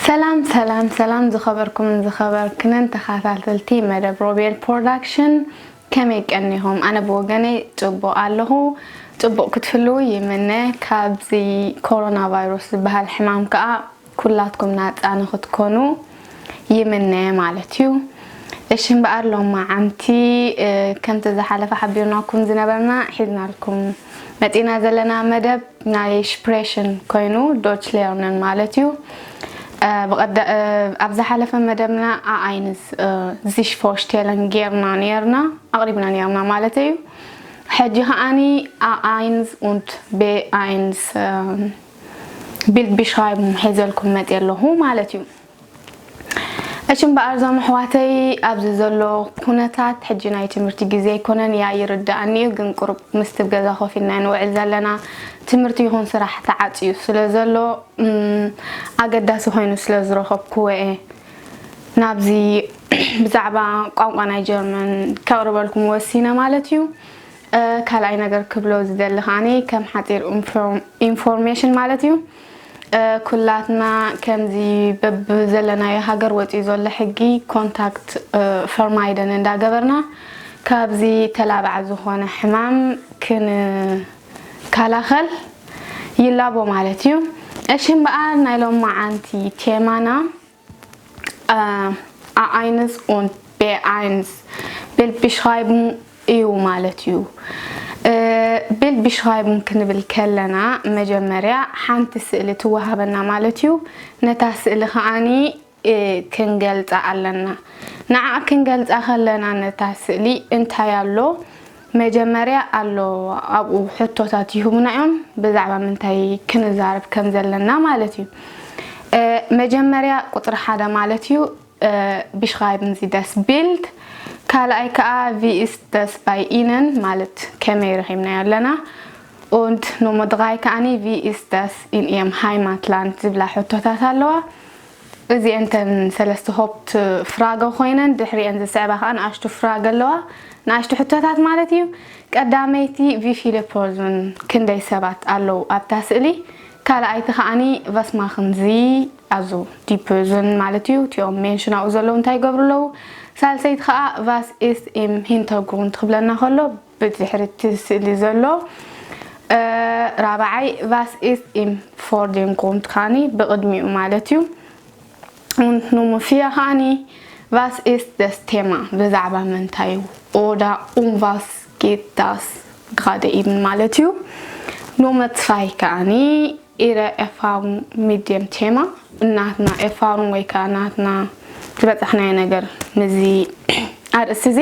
ሰላም ሰላም ሰላም፣ ዝኸበርኩምን ዝኸበርክንን ተኸታተልቲ መደብ ሮቤል ፕሮዳክሽን፣ ከመይ ቀኒኹም? ኣነ ብወገነይ ጽቡቕ ኣለኹ። ጽቡቕ ክትህልዉ ይምነ። ካብዚ ኮሮና ቫይረስ ዝበሃል ሕማም ከኣ ኩላትኩም ናጻ ንኽትኮኑ ይምነ ማለት እዩ። እሺ እምበኣር፣ ሎማዓንቲ ከምቲ ዝሓለፈ ሓቢርናኩም ዝነበርና ሒዝናልኩም መጺና ዘለና መደብ ናይ ሽፕሬሽን ኮይኑ ዶች ሌርነን ማለት እዩ። ኣብ ዝሓለፈ መደብና ኣኣይንስ ዚሽ ፎርሽቴለን ጌርና ኔርና ኣቕሪብና ኔርና ማለት እዩ። ሕጂ ከዓኒ ኣኣይንስ ኡንት ቤኣይንስ ቢልድ ቢሽራይቡን ሒዘልኩም መፅየ ኣለኹ ማለት እዩ። እሺ እምበኣር እዞም ኣሕዋተይ ኣብዚ ዘሎ ኩነታት ሕጂ ናይ ትምህርቲ ግዜ ኣይኮነን እያ ይርዳእኒ እዩ፣ ግን ቁሩብ ምስቲ ገዛ ኮፍ ኢልና ንውዕል ዘለና ትምህርቲ ይኹን ስራሕ ተዓፅዩ ስለ ዘሎ ኣገዳሲ ኮይኑ ስለ ዝረኸብክዎ እየ ናብዚ ብዛዕባ ቋንቋ ናይ ጀርመን ከቕርበልኩም ወሲነ ማለት እዩ። ካልኣይ ነገር ክብሎ ዝደሊ ከዓኒ ከም ሓፂር ኢንፎርሜሽን ማለት እዩ። ኩላትና ከምዚ በብዘለናዮ ሃገር ወፂኡ ዘሎ ሕጊ ኮንታክት ፈርማይደን እንዳገበርና ካብዚ ተላባዕ ዝኾነ ሕማም ክንከላኸል ይላቦ ማለት እዩ። እሺ እምበኣር ናይ ሎማዓንቲ ቴማና ኣኣይንስ ኡንት ቤኣይንስ ቢልድ ቢሽራይቡን እዩ ማለት እዩ። ቢልድ ቢሽራይቡን ክንብል ከለና መጀመርያ ሓንቲ ስእሊ ትወሃበና ማለት እዩ። ነታ ስእሊ ከዓኒ ክንገልፃ ኣለና። ንዓ ክንገልፃ ከለና ነታ ስእሊ እንታይ ኣሎ መጀመርያ ኣሎ ኣብኡ ሕቶታት ይህቡና እዮም፣ ብዛዕባ ምንታይ ክንዛረብ ከም ዘለና ማለት እዩ። መጀመርያ ቁፅሪ ሓደ ማለት እዩ፣ ቢሽራይብን ዚ ደስ ቢልድ፣ ካልኣይ ከዓ ቪ ኢስ ደስ ባይ ኢነን ማለት ከመይ ረኺብናዮ ኣለና፣ ኡንት ኖሞ ድራይ ከዓኒ ቪ ኢስ ደስ ኢን ኢየም ሃይማትላንድ ዝብላ ሕቶታት ኣለዋ። እዚአን ተን ሰለስተ ሆፕት ፍራገ ኮይነን ድሕሪአን ዝስዕባ ከዓ ንኣሽቱ ፍራገ ኣለዋ፣ ንኣሽቱ ሕቶታት ማለት እዩ። ቀዳመይቲ ቪ ፊለ ፖርዙን ክንደይ ሰባት ኣለዉ ኣብታ ስእሊ፣ ካልኣይቲ ከዓኒ ቫስ ማኽን ዚ ኣዙ ዲ ፖርዙን ማለት እዩ፣ እቲኦም ሜንሽን ኣብኡ ዘለዉ እንታይ ይገብሩ ኣለዉ። ሳልሰይቲ ከዓ ቫስ ኢስት ኢም ሂንተርግሩንት ክብለና ከሎ ብድሕሪ እቲ ስእሊ ዘሎ ራብዓይ ቫስ ኢስት ኢም ፎርዴንግሩንት ከዓኒ ብቕድሚኡ ማለት እዩ። ኡንት ኖሞ ፊያ ከዓኒ ቫስ ኢስት ደስ ቴማ ብዛዕባ ምንታይ እዩ ኦዳ ኡም ቫስ ጌት ዳስ ግራደ ኢብን ማለት እዩ። ኖሞ ትፋይ ከዓኒ ኢረ ኤፋሩን ሚት ዴም ቴማ እናትና ኤፋሩን ወይ ከዓ ናትና ዝበፃሕናዮ ነገር ምዚ ኣርእስቲ እዚ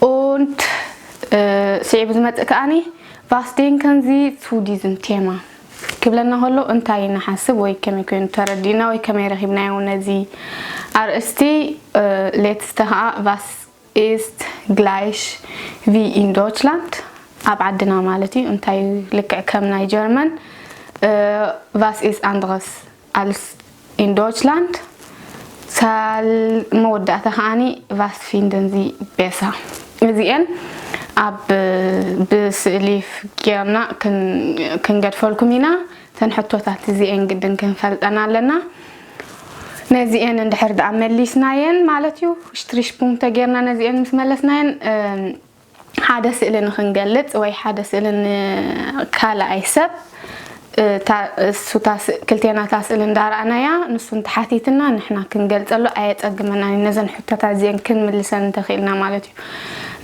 ኡንት ስዒቡ ዝመፅእ ከዓኒ ቫስ ዴንከን ዚ ቱ ዲዝን ቴማ ክብለና ከሎ እንታይ ንሓስብ ወይ ከመይ ኮይኑ ተረዲእና ወይ ከመይ ረኺብናዮ ነዚ ኣርእስቲ። ሌትስተ ከዓ ቫስ ኢስት ግላይሽ ቪ ኢን ዶችላንድ ኣብ ዓድና ማለት እዩ እንታይ ልክዕ ከም ናይ ጀርመን። ቫስ ኢስ ኣንድረስ ኣልስ ኢን ዶችላንድ ሳል መወዳእታ ከዓኒ ቫስ ፊንደን ዚ ቤሳ። እዚአን ኣብ ብስእሊ ጌርና ክንገድፈልኩም ኢና። ተን ሕቶታት እዚአን ግድን ክንፈልጠን ኣለና። ነዚአን እንድሕር ደኣ መሊስናየን ማለት እዩ ሽትሪሽ ፑንክተ ጌርና ነዚአን ምስ መለስናየን ሓደ ስእሊ ንክንገልጽ ወይ ሓደ ስእሊ ንካልኣይ ሰብ ክልቴና እታ ስእሊ እንዳረኣናያ ንሱ እንተሓቲትና ንሕና ክንገልጸሉ ኣየጸግመናን እዩ። ነዘን ሕቶታት እዚአን ክንምልሰን እንተኽኢልና ማለት እዩ።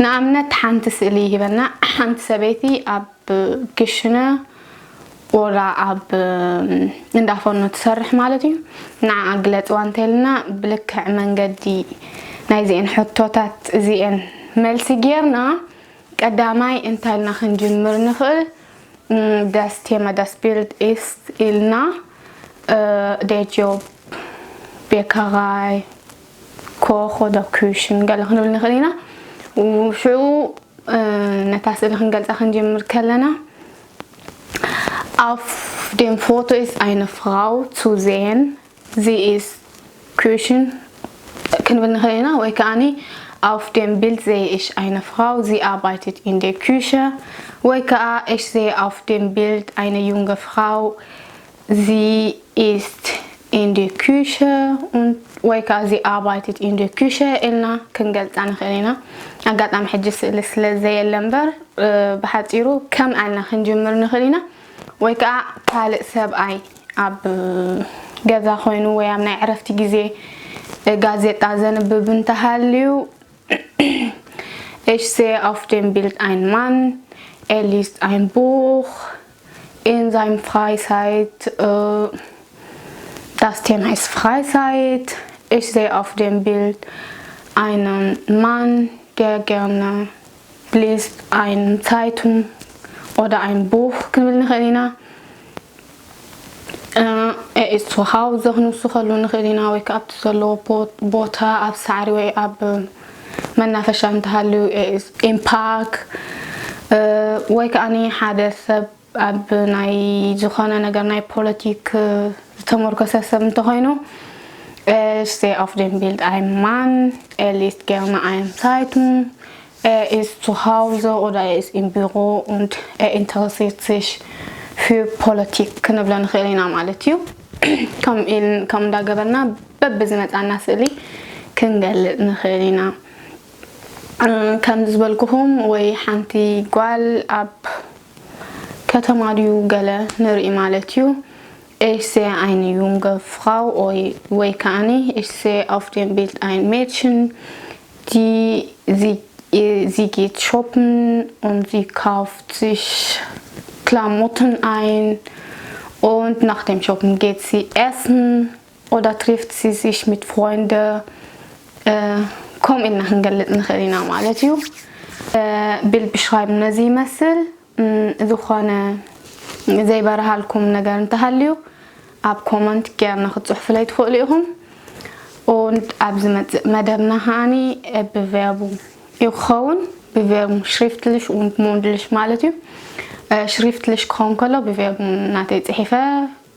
ንኣብነት ሓንቲ ስእሊ ይህበና። ሓንቲ ሰበይቲ ኣብ ክሽነ ኦራ ኣብ እንዳፈኖ ትሰርሕ ማለት እዩ። ንዓኣ ግለጽዋ እንተልና ብልክዕ መንገዲ ናይዚአን ሕቶታት እዚአን መልሲ ጌርና ቀዳማይ እንታይ ኢልና ክንጅምር ንኽእል? ዳስ ቴማ ዳስ ቢልድ ኢስት ኢልና ዴ ጆብ ቤከራይ ኮኾ ዶ ኩሽን ገለ ክንብል ንኽእል ኢና። ሽዑ ነታ ስእሊ ክንገልጻ ክንጅምር ከለና Auf dem Foto ist eine Frau zu sehen. Sie ist Küchen ክንብል ንኽእል ኢና ወይ ከዓኒ Auf dem Bild sehe ich eine Frau, sie arbeitet in der Küche ወይ ከዓ Ich sehe auf dem Bild eine junge Frau, sie ist in der Küche und ወይ ከዓ sie arbeitet in der Küche ኢልና ክንገልፃ ንኽእል ኢና። ኣጋጣሚ ሕጂ ስእሊ ስለ ዘየለ እምበር ብሓፂሩ ከም ኣልና ክንጅምር ንኽእል ኢና። ወይ ከዓ ካልእ ሰብኣይ ኣብ ገዛ ኮይኑ ወይ ኣብ ናይ ዕረፍቲ ግዜ ጋዜጣ ዘንብብ እንተሃልዩ Ich sehe auf dem Bild einen Mann, er liest ein Buch in seinem Freizeit. Äh, das Thema ist Freizeit. Ich sehe auf dem Bild einen Mann, der gerne liest eine Zeitung oder ein Buch. ክንብል ንኽእል ኢና። Er ist zu Hause ክንውስኸሉ ንኽእል ኢና፣ ወይ ከዓ ኣብቲ ዘለዎ ቦታ ኣብ ሳዕሪ ወይ ኣብ መናፈሻ እንተሃልዩ im Park፣ ወይ ከዓ ሓደ ሰብ ኣብ ናይ ዝኾነ ነገር ናይ ፖለቲክ ዝተመርኮሰ ሰብ እንተኾይኑ Ich sehe auf dem Bild einen Mann, er liest gerne eine Zeitung, er ist zu Hause oder er ist im Büro und er interessiert sich für Politik ክንብሎ ንኽእል ኢና ማለት እዩ። ከም እንዳገበርና በብዝመፃና ስእሊ ክንገልፅ ንኽእል ኢና። ከም ዝበልኩኹም ወይ ሓንቲ ጓል ኣብ ከተማ ድዩ ገለ ንርኢ ማለት እዩ። Ich sehe eine junge Frau ወይ ከዓኒ ich sehe auf dem Bild ein Mädchen, die sie, sie geht shoppen und sie kauft sich Klamotten ein und nach dem Shoppen geht sie essen oder trifft sie sich mit Freunden. ከምኡ ኢልና ክንገልፅ ንኽእል ኢና ማለት እዩ። Bildbeschreibung ነዚ ይመስል። ዝኾነ ዘይበረሃልኩም ነገር እንተሃልዩ ኣብ ኮመንት ጌርና ክትፅሕፉለይ ትኽእሉ ኢኹም። Und ኣብ ዝመፅእ መደብና ከዓኒ ብቨርቡ ይኸውን። ብቨርቡ schriftlich und mündlich ማለት እዩ። Schriftlich ክኸውን ከሎ ብቨርቡ ናተይ ፅሒፈ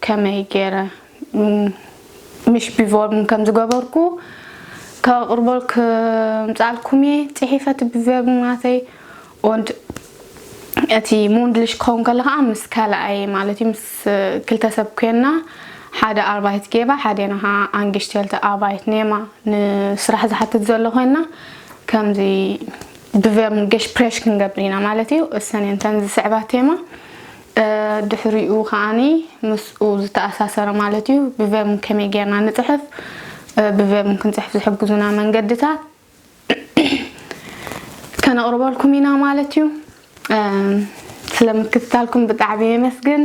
ከመይ ገይረ ምሽ ብቨርቡ ከም ዝገበርኩ ከቕርበል ክምፃልኩም እየ። ፅሒፈ እቲ ብቨርቡ ናተይ Und እቲ mündlich ክኸውን ከሎ ከዓ ምስ ካልኣይ ማለት እዩ ምስ ክልተ ሰብ ኮይና ሓደ Arbeit geben ሓደ ንኻ Angestellte Arbeit nehmen ንስራሕ ዝሓትት ዘሎ ኮይና ከምዚ ብቨርቡ Gespräch ክንገብር ኢና ማለት እዩ። እሰን እየን እተን ዝስዕባ ቴማ። ድሕሪኡ ከዓኒ ምስኡ ዝተኣሳሰረ ማለት እዩ ብቨርቡ ከመይ ጌርና ንፅሕፍ ብቨርቡ ክንፅሕፍ ዝሕግዙና መንገድታት ከነቕርበልኩም ኢና ማለት እዩ። ስለምክትታልኩም ብጣዕሚ የመስግን።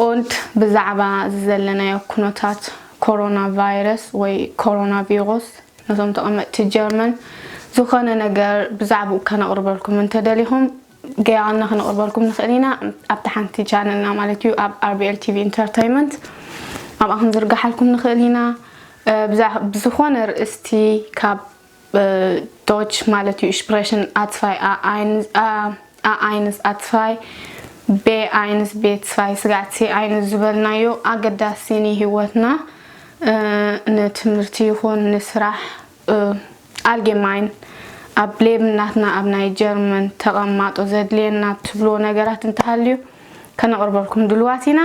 Und ብዛዕባ ዘለናዮ ኩነታት ኮሮና ቫይረስ ወይ ኮሮና ቪሮስ ነቶም ተቐመጥቲ ጀርመን ዝኾነ ነገር ብዛዕባኡ ከነቕርበልኩም እንተደሊኹም ገያና ከነቕርበልኩም ንኽእል ኢና። ኣብታ ሓንቲ ቻነልና ማለት እዩ ኣብ RBL TV Entertainment ኣብኣ ክንዝርግሓልኩም ንኽእል ኢና። ብዝኾነ ርእስቲ ካብ Deutsch ማለት እዩ Sprechen A zwei A eins A eins A zwei B eins B zwei ስጋዕቲ ዓይኒ ዝበልናዮ ኣገዳሲ ንህይወትና ንትምህርቲ ይኹን ንስራሕ allgemein ኣብ ሌብናትና ኣብ ናይ ጀርመን ተቐማጦ ዘድልየና ትብልዎ ነገራት እንተሃልዩ ከነቕርበልኩም ድልዋት ኢና።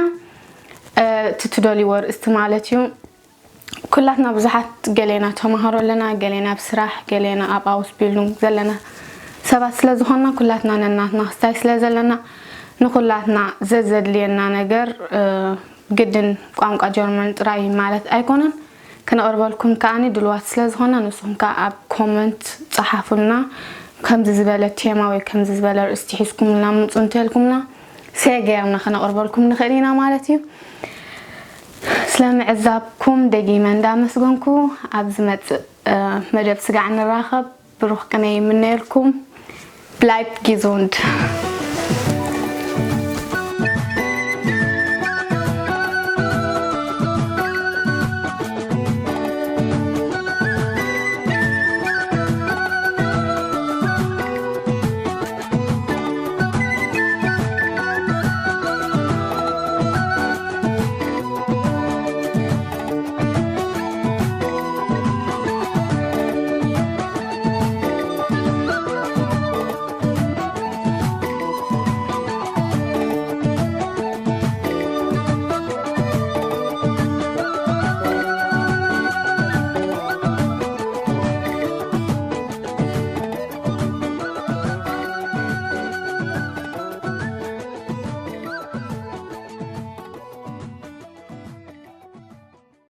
እቲ ትደልይዎ ርእስቲ ማለት እዩ። ኩላትና ብዙሓት ገሌና ተምሃሮ ኣለና፣ ገሌና ኣብ ስራሕ፣ ገሌና ኣብ Ausbildung ዘለና ሰባት ስለ ዝኾንና ኩላትና ነናትና ክስታይ ስለ ዘለና ንኹላትና ዘዘድልየና ነገር ግድን ቋንቋ ጀርመን ጥራይ ማለት ኣይኮነን። ክነቕርበልኩም ከዓኒ ድልዋት ስለ ዝኾና ንስኹም ከዓ ኣብ comment ፀሓፉልና። ከምዚ ዝበለ ቴማ ወይ ከምዚ ዝበለ ርእስቲ ሒዝኩምልና ምፁ እንተልኩምና ሰገርና ከነቕርበልኩም ንኽእል ኢና ማለት እዩ። ስለ ምዕዛብኩም ደጊመ እንዳመስገንኩ ኣብ ዝመፅእ መደብ ስጋዕ ንራኸብ። ብሩኽ ቅነ ይምነየልኩም። Bleibt gesund።